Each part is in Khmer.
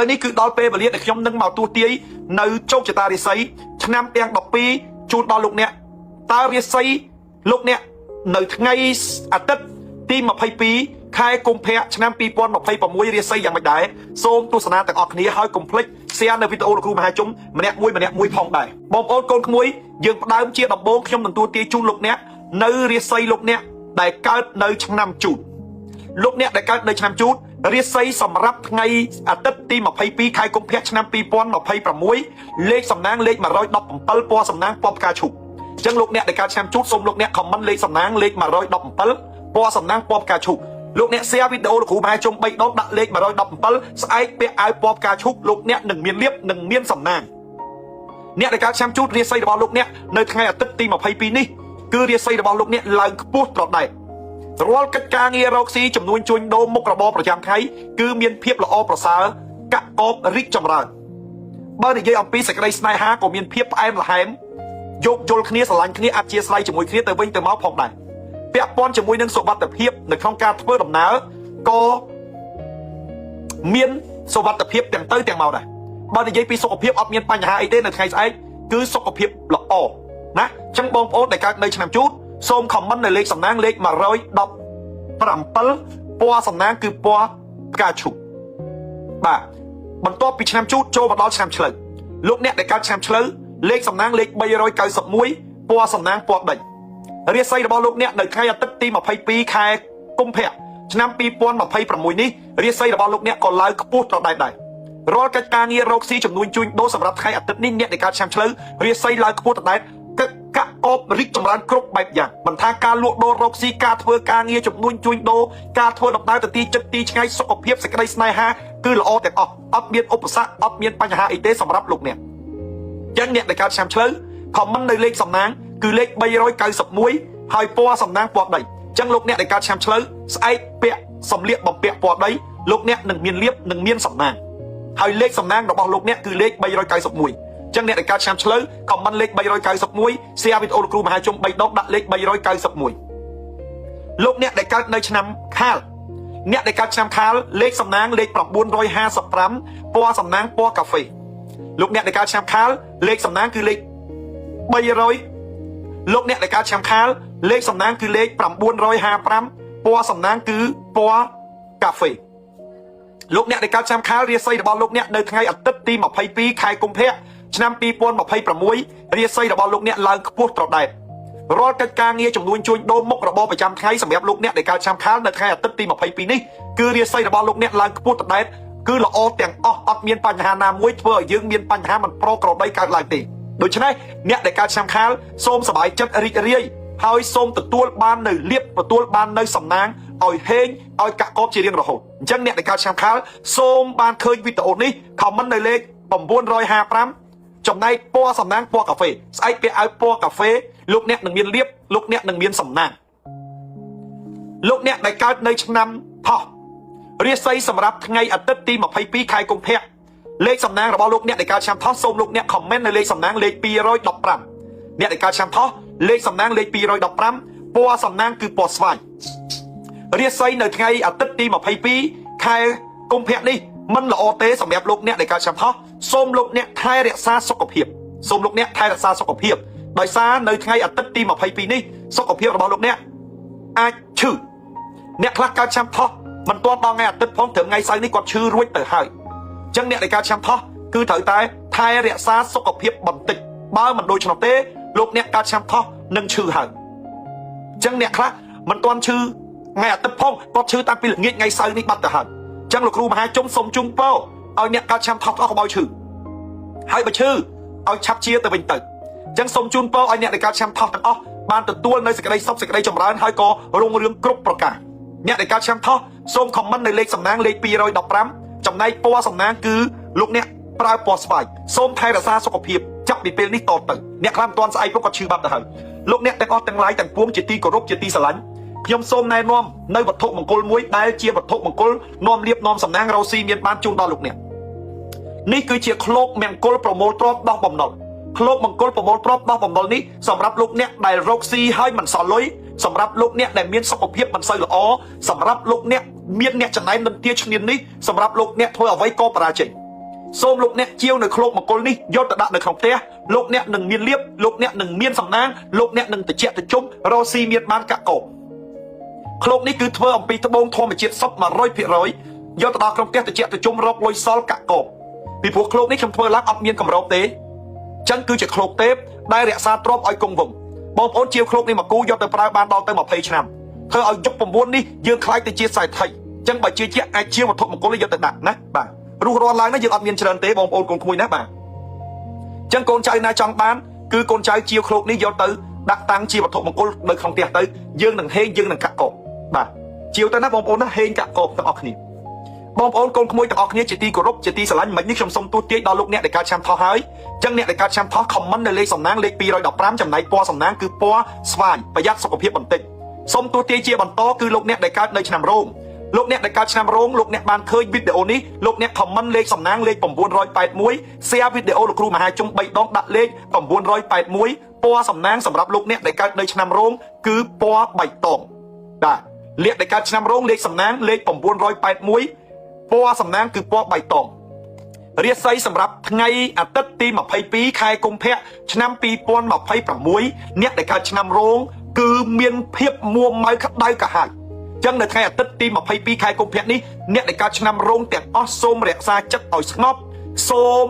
ឡូវនេះគឺដល់ពេលវេលាដែលខ្ញុំនឹងមកទស្សទាយនៅជោគជតារាសីឆ្នាំទាំង12ជូនដល់លោកអ្នកតើរាសីលោកអ្នកនៅថ្ងៃអាទិត្យទី22ខែកុម្ភៈឆ្នាំ2026រាសីយ៉ាងម៉េចដែរសូមទស្សនាទាំងអស់គ្នាហើយកុំភ្លេច share នៅវីដេអូលោកគ្រូមហាជុំម្នាក់មួយម្នាក់មួយផងដែរបងប្អូនកូនក្មួយយើងផ្ដើមជាដំបូងខ្ញុំនឹងទួទាយជូនលោកអ្នកនៅរាសីលោកអ្នកដែលកើតនៅឆ្នាំជូត លោកអ្នកដែលកើតនៅឆ្នាំជូតរាសីសម្រាប់ថ្ងៃអាទិត្យទី22ខែកុម្ភៈឆ្នាំ2026លេខសំណាងលេខ117ពណ៌សំណាងពណ៌ផ្កាឈូកអញ្ចឹងលោកអ្នកដែលកើតឆ្នាំជូតសូមលោកអ្នក comment លេខសំណាងលេខ117ពណ៌សំណាងពណ៌ផ្កាឈូកលោកអ្នក share វីដេអូលោកគ្រូមហាជុំ3ដងដាក់លេខ117ស្អែកពាក់អាវពណ៌ផ្កាឈូកលោកអ្នកនឹងមានលៀបនឹងមានសំណាង អ្នកដែលកើតឆ្នាំជូតរាសីរបស់លោកអ្នកនៅថ្ងៃអាទិត្យទី22នេះគឺរាសីរបស់លោកអ្នកឡើងខ្ពស់ត្រដែតរាល់កិច្ចការងាររកស៊ីចំនួនជួញដូរមុខរបរប្រចាំថ្ងៃគឺមានភាពល្អប្រសើរកាក់កបរីកចម្រើនបើនិយាយអំពីសេចក្តីស្នេហាក៏មានភាពផ្អែមល្ហែមយោគយល់គ្នាស្រឡាញ់គ្នាអធិស្ឋានជាមួយគ្នាទៅវិញទៅមកផងដែរពាក់ព័ន្ធជាមួយនឹងសុវត្ថិភាពនៅក្នុងការធ្វើដំណើរក៏មានសុវត្ថិភាពទាំងទៅទាំងមកដែរបើនិយាយពីសុខភាពអត់មានបញ្ហាអីទេនៅថ្ងៃស្អែកគឺសុខភាពល្អណាអញ្ចឹងបងប្អូនដែលកើតនៅឆ្នាំជូតសូម comment នៅលេខសំណាងលេខ117ពណ៌សំណាងគឺពណ៌ផ្កាឈូកបាទបន្ទាប់ពីឆ្នាំជូតចូលមកដល់ឆ្នាំឆ្លូវលោកអ្នកដែលកើតឆ្នាំឆ្លូវលេខសំណាងលេខ391ពណ៌សំណាងពណ៌ដេញរាសីរបស់លោកអ្នកនៅថ្ងៃអាទិត្យទី22ខែកុម្ភៈឆ្នាំ2026នេះរាសីរបស់លោកអ្នកក៏ឡើងខ្ពស់ត្រដែតដែររាល់កិច្ចការងាររកស៊ីចំនួនជួញដូរសម្រាប់ថ្ងៃអាទិត្យនេះអ្នកដែលកើតឆ្នាំឆ្លូវរាសីឡើងខ្ពស់ត្រដែតកកាក់កបរីកចម្រើនគ្រប់បែបយ៉ាងមិនថាការលក់ដូររកស៊ីការធ្វើការងារចំនួនជួញដូរការធ្វើដំណើរទៅទីជិតទីឆ្ងាយសុខភាពសេចក្តីស្នេហាគឺល្អទាំងអស់អត់មានឧបសគ្គអត់មានបញ្ហាអីទេសម្រាប់លោកអ្នកចឹងអ្នកដែលកើតឆ្នាំឆ្លូវ comment នៅលេខសំណាងគឺលេខ391ហើយពណ៌សំណាងពណ៌ដីចឹងលោកអ្នកដែលកើតឆ្នាំឆ្លូវស្អែកពាក់សម្លៀកបំពាក់ពណ៌ដីលោកអ្នកនឹងមានលៀបនឹងមានសំណាងហើយលេខសំណាងរបស់លោកអ្នកគឺលេខ391ចឹងអ្នកដែលកើតឆ្នាំឆ្លូវ comment លេខ391 share វីដេអូលោកគ្រូមហាជុំ3ដងដាក់លេខ391លោកអ្នកដែលកើតនៅឆ្នាំខាលអ្នកដែលកើតឆ្នាំខាលលេខសំណាងលេខ955ពណ៌សំណាងពណ៌កាហ្វេលោកអ្នកដែលកើតឆ្នាំខាលលេខសំណាងគឺលេខ300លោកអ្នកដែលកើតឆ្នាំខាលលេខសំណាងគឺលេខ955ពណ៌សំណាងគឺពណ៌កាហ្វេលោកអ្នកដែលកើតឆ្នាំខាលរាសីរបស់លោកអ្នកនៅថ្ងៃអាទិត្យទី22ខែកុម្ភៈឆ្នាំ2026រាសីរបស់លោកអ្នកឡើងខ្ពស់ត្រដែតរាល់កិច្ចការងារចំនួនជួញដូរមុខរបរប្រចាំថ្ងៃសម្រាប់លោកអ្នកដែលកើតឆ្នាំខាលនៅថ្ងៃអាទិត្យទី22នេះគឺរាសីរបស់លោកអ្នកឡើងខ្ពស់ត្រដែតគឺល្អទាំងអស់អត់មានបញ្ហាណាមួយធ្វើឲ្យយើងមានបញ្ហាមិនប្រក្រតីកើតឡើងទេដូច្នេះអ្នកដែលកើតឆ្នាំខាលសូមសប្បាយចិត្តរីករាយហើយសូមទទួលបាននៅលៀបទទួលបាននៅសំណាងឲ្យហេងឲ្យកាក់កបជារៀងរហូតអញ្ចឹងអ្នកដែលកើតឆ្នាំខាលសូមបានឃើញវីដេអូនេះ comment នៅលេខ955ចំណែកពណ៌សំណាងពណ៌កាហ្វេស្អែកពាក់ឲ្យពណ៌កាហ្វេលោកអ្នកនឹងមានលៀបលោកអ្នកនឹងមានសំណាងលោកអ្នកដែលកើតនៅឆ្នាំថោះរាសីសម្រាប់ថ្ងៃអាទិត្យទី22ខែកុម្ភៈលេខសំណាងរបស់លោកអ្នកដែលកើតឆ្នាំថោះសូមលោកអ្នក comment នៅលេខសំណាងលេខ215អ្នកដែលកើតឆ្នាំថោះលេខសំណាងលេខ215ពណ៌សំណាងគឺពណ៌ស្វាយរាសីនៅថ្ងៃអាទិត្យទី22ខែកុម្ភៈនេះមិនល្អទេសម្រាប់លោកអ្នកដែលកើតឆ្នាំថោះសូមលោកអ្នកថែរក្សាសុខភាពសូមលោកអ្នកថែរក្សាសុខភាពដោយសារនៅថ្ងៃអាទិត្យទី22នេះសុខភាពរបស់លោកអ្នកអាចឈឺអ្នកខ្លះកើតឆ្នាំថោះមិនទាន់ដល់ថ្ងៃអាទិត្យផងត្រឹមថ្ងៃសៅរ៍នេះគាត់ឈឺរួចទៅហើយអញ្ចឹងអ្នកដែលកើតឆ្នាំថោះគឺត្រូវតែថែរក្សាសុខភាពបន្តិចបើមិនដូច្នោះទេលោកអ្នកកើតឆ្នាំថោះនឹងឈឺហើយអញ្ចឹងអ្នកខ្លះមិនទាន់ឈឺថ្ងៃអាទិត្យផងគាត់ឈឺតាំងពីល្ងាចថ្ងៃសៅរ៍នេះបាត់ទៅហើយអញ្ចឹងលោកគ្រូមហាជុំសូមជូនពរឲ្យអ្នកកើតឆ្នាំថោះទាំងអស់កុំឲ្យឈឺហើយបើឈឺឲ្យឆាប់ជាទៅវិញទៅអញ្ចឹងសូមជូនពរឲ្យអ្នកដែលកើតឆ្នាំថោះទាំងអស់បានទទួលនៅសេចក្តីសុខសេចក្តីចម្រើនហើយក៏រុងរឿងគ្រប់ប្រការអ្នកដែលកើតឆ្នាំថោះសូម comment នៅលេខសំណាងលេខ215ចំណែកពណ៌សំណាងគឺលោកអ្នកប្រើពណ៌ស្វាយសូមថែរក្សាសុខភាពចាប់ពីពេលនេះតទៅអ្នកខ្លះមិនទាន់ស្អែកពុកគាត់ឈឺបាត់ទៅហើយលោកអ្នកទាំងអស់ទាំងឡាយទាំងពួងជាទីគោរពជាទីស្រឡាញ់ខ្ញុំសូមណែនាំនៅវត្ថុមង្គលមួយដែលជាវត្ថុមង្គលនាំលៀបនាំសំណាងរោស៊ីមានបានជូនដល់លោកអ្នកនេះគឺជាឃ្លោកមង្គលប្រមូលទ្រព្យដោះបំណុលឃ្លោកមង្គលប្រមូលទ្រព្យដោះបំណុលនេះសម្រាប់លោកអ្នកដែលរកស៊ីហើយមិនសល់លុយសម្រាប់លោកអ្នកដែលមានសុខភាពមិនសូវល្អសម្រាប់លោកអ្នកមានអ្នកចំណែននិន្ទាឈ្នាននេះសម្រាប់លោកអ្នកធ្វើអ្វីក៏បរាជ័យ សូមលោកអ្នកជាវនៅឃ្លោកមង្គលនេះយកទៅដាក់នៅក្នុងផ្ទះលោកអ្នកនឹងមានលៀបលោកអ្នកនឹងមានសំណាងលោកអ្នកនឹងតិចតិជុំរកស៊ីមានបានកកោឃ្លោកនេះគឺធ្វើអំពីត្បូងធម្មជាតិសុទ្ធ100%យកទៅដល់ក្នុងផ្ទះតិចតិជុំរកលុយសល់កកោពីព្រោះឃ្លោកនេះខ្ញុំធ្វើឡើងអត់មានកម្របទេចឹងគឺជាឃ្លោកទេពដែលរក្សាទ្រព្យឲ្យគង់វង្សបងប្អូនជាវឃ្លោកនេះមកគូយកទៅប្រើបានដល់ទៅ20ឆ្នាំធ្វើឲ្យយុគ9នេះយើងខ្លាយទៅជាសេដ្ឋីចឹងបើជាជាអាចជាវត្ថុមង្គលយកទៅដាក់ណាបាទរុះរាន់ឡើងណាយើងអត់មានច្រើនទេបងប្អូនកូនក្មួយណាបាទចឹងកូនចៅណាចង់បានគឺកូនចៅជាវឃ្លោកនេះយកទៅដាក់តាំងជាវត្ថុមង្គលនៅក្នុងផ្ទះទៅយើងនឹងហេងយើងនឹងកាក់កបបាទជាវទៅណាបងប្អូនណាហេងកាក់កបទាំងអស់គ្នាបងប្អូនកូនក្មួយទាំងអស់គ្នាជាទីគោរពជាទីស្រឡាញ់មិននេះខ្ញុំសូមទូទាយដល់លោកអ្នកដែលកើតឆ្នាំថោះហើយចឹងអ្នកដែលកើតឆ្នាំថោះ comment នៅលេខសំណាងលេខ215ចំណែកពណ៌សំណាងគឺពណ៌ស្វាយប្រយ័ត្នសុខភាពបន្តិចសូមទូទាយជាបន្តគឺលោកអ្នកដែលកើតនៅឆ្នាំរោងលោកអ្នកដែលកើតឆ្នាំរោងលោកអ្នកបានឃើញវីដេអូនេះលោកអ្នក comment លេខសំណាងលេខ981 share វីដេអូលោកគ្រូមហាជុំ3ដងដាក់លេខ981ពណ៌សំណាងសម្រាប់លោកអ្នកដែលកើតនៅឆ្នាំរោងគឺពណ៌បៃតងបាទលេខដែលកើតឆ្នាំរោងលេខសំណាងលេខ981ពណ៌សំណាងគឺពណ៌បៃតងរាសីសម្រាប់ថ្ងៃអាទិត្យទី22ខែកុម្ភៈឆ្នាំ2026អ្នកដែលកើតឆ្នាំរោងគឺមានភាពមួម៉ៅក្តៅក្រហាយចឹងនៅថ្ងៃអាទិត្យទី22ខែកុម្ភៈនេះអ្នកដែលកើតឆ្នាំរោងទាំងអស់សូមរក្សាចិត្តឲ្យស្ងប់សូម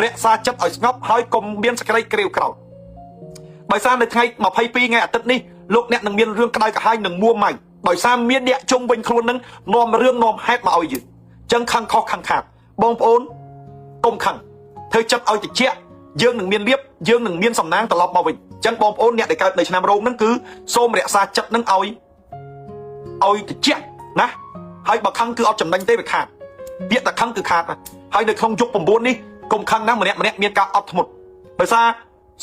រក្សាចិត្តឲ្យស្ងប់ហើយកុំមានសេចក្តីក្រេវក្រោធដោយសារនៅថ្ងៃ22ថ្ងៃអាទិត្យនេះលោកអ្នកនឹងមានរឿងក្តៅក្រហាយនិងមួម៉ៅដោយសារមានអ្នកជុំវិញខ្លួននឹងនាំរឿងនាំហេតុមកឲ្យយើងចឹងខឹងខុសខឹងខាតបងប្អូនកុំខឹងធ្វើចិត្តឲ្យតិចយើងនឹងមានលៀបយើងនឹងមានសំណាងត្រឡប់មកវិញចឹងបងប្អូនអ្នកដែលកើតនៅឆ្នាំរោងហ្នឹងគឺសូមរក្សាចិត្តនឹងឲ្យតិចណាហើយបើខឹងគឺអត់ចំណេញទេវាខាតពាក្យតែខឹងគឺខាតណាហើយនៅក្នុងយុគ9នេះកុំខឹងណាម្នាក់ម្នាក់មានការអត់ធ្មត់ដោយសារ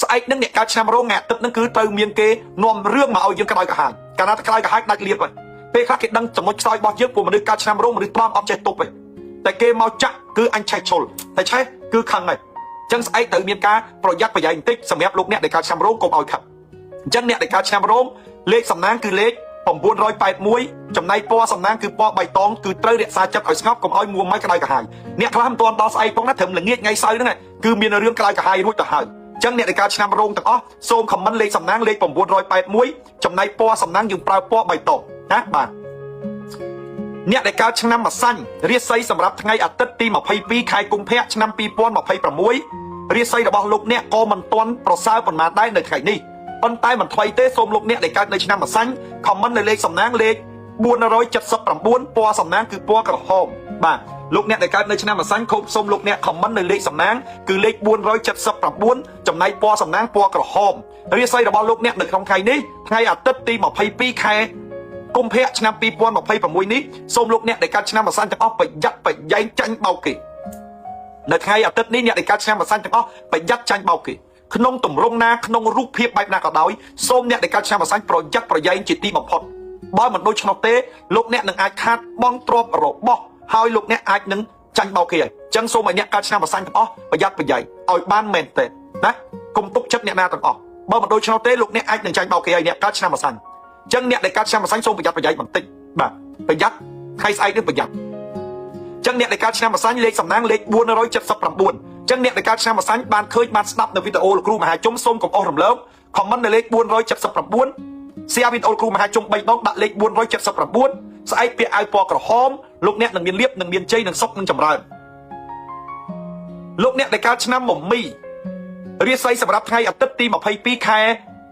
ស្អែកនឹងអ្នកកើតឆ្នាំរោងថ្ងៃអាទិត្យនឹងគឺត្រូវមានគេនាំរឿងមកឲ្យយើងក្តៅក្រហាយកាលណាក្តៅក្រហាយដាច់លៀបហើយពេលខ្លះគេដឹងចំណុចខ្សោយរបស់យើងពួកមនុស្សកើតឆ្នាំរោងមនុស្សត្រង់អត់ចេះទប់ទេតែគេមកចាក់គឺអញឆេះឈុលតែឆេះគឺខឹងហើយចឹងស្អែកត្រូវមានការប្រយ័ត្នប្រយែងបន្តិចសម្រាប់លោកអ្នកដែលកើតឆ្នាំរោងកុំឲ្យខឹងអញ្ចឹងអ្នកដែលកើតឆ្នាំរោងលេខសំណាងគឺលេខ981ចំណែកពណ៌សំណាងគឺពណ៌បៃតងគឺត្រូវរក្សាចិត្តឲ្យស្ងប់កុំឲ្យមួម៉ៅក្តៅក្រហាយអ្នកខ្លះមិនទាន់ដល់ស្អែកផងណាត្រឹមល្ងាចថ្ងៃសៅរ៍ហ្នឹងគឺមានរឿងក្តៅក្រហាយរួចទៅហើយចឹងអ្នកដែលកើតឆ្នាំរោងទាំងអស់សូម comment លេខសំណាងលេខ981ចំណែកពណ៌សំណាងយើងប្រើពណ៌បៃតងណាបាទអ្នកដែលកើតឆ្នាំម្សាញ់រាសីសម្រាប់ថ្ងៃអាទិត្យទី22ខែកុម្ភៈឆ្នាំ2026រាសីរបស់លោកអ្នកក៏មិនទាន់ប្រសើរប៉ុន្មានដែរនៅថ្ងៃនេះប៉ុន្តែមិនថ្មីទេសូមលោកអ្នកដែលកើតនៅឆ្នាំម្សាញ់ comment នៅលេខសំណាងលេខ479ពណ៌សំណាងគឺពណ៌ក្រហមបាទលោកអ្នកដែលកើតនៅឆ្នាំម្សាញ់ខូបសូមលោកអ្នក comment នៅលេខសំណាងគឺលេខ479ចំណែកពណ៌សំណាងពណ៌ក្រហមរាសីរបស់លោកអ្នកនៅក្នុងថ្ងៃនេះថ្ងៃអាទិត្យទី22ខែកុម្ភៈឆ្នាំ2026នេះសូមលោកអ្នកដែលកើតឆ្នាំម្សាញ់ទាំងអស់ប្រយ័ត្នប្រយែងចាញ់បោកគេនៅថ្ងៃអាទិត្យនេះអ្នកដែលកើតឆ្នាំម្សាញ់ទាំងអស់ប្រយ័ត្នចាញ់បោកគេក្នុងទម្រង់ណាក្នុងរូបភាពបែបណាក៏ដោយសូមអ្នកដែលកើតឆ្នាំម្សាញ់ប្រយ័ត្នប្រយែងជាទីបំផុតបើមិនដូច្នោះទេលោកអ្នកនឹងអាចខាតបង់ទ្រព្យរបស់ហើយលោកអ្នកអាចនឹងចាញ់បោកគេហើយចឹងសូមឲ្យអ្នកកើតឆ្នាំម្សាញ់ទាំងអស់ប្រយ័ត្នប្រយែងឲ្យបានមែនទែនណាកុំទុកចិត្តអ្នកណាទាំងអស់បើមិនដូច្នោះទេលោកអ្នកអាចនឹងចាញ់បោកគេហើយអ្នកកើតឆ្នាំម្សាញ់ចឹងអ្នកដែលកើតឆ្នាំម្សាញ់សូមប្រយ័ត្នប្រយែងបន្តិចបាទប្រយ័ត្នថ្ងៃស្អែកនេះប្រយ័ត្នចឹងអ្នកដែលកើតឆ្នាំម្សាញ់លេខសំណាងលេខ479ចឹងអ្នកដែលកើតឆ្នាំម្សាញ់បានឃើញបានស្ដាប់នៅវីដេអូលោកគ្រូមហាជុំសូមកុំអស់រំលើក comment នៅលេខ479 share វីដេអូគ្រូមហាជុំ3ដងដាក់លេខ479ស្អែកពាក្យអាវពណ៌ក្រហមលោកអ្នកនឹងមានលៀបនឹងមានជ័យនឹងសុខនឹងចម្រើនលោកអ្នកដែលកើតឆ្នាំមមីរាសីសម្រាប់ថ្ងៃអាទិត្យទី22ខែ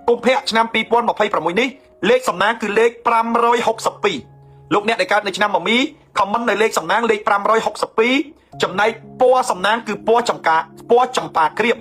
កុម្ភៈឆ្នាំ2026នេះលេខសំណាងគឺលេខ562លោកអ្នកដែលកើតនៅឆ្នាំមមី comment នៅលេខសំណាងលេខ562ចំណែកពណ៌សំណាងគឺពណ៌ចំការពណ៌ចំប៉ាក្រៀម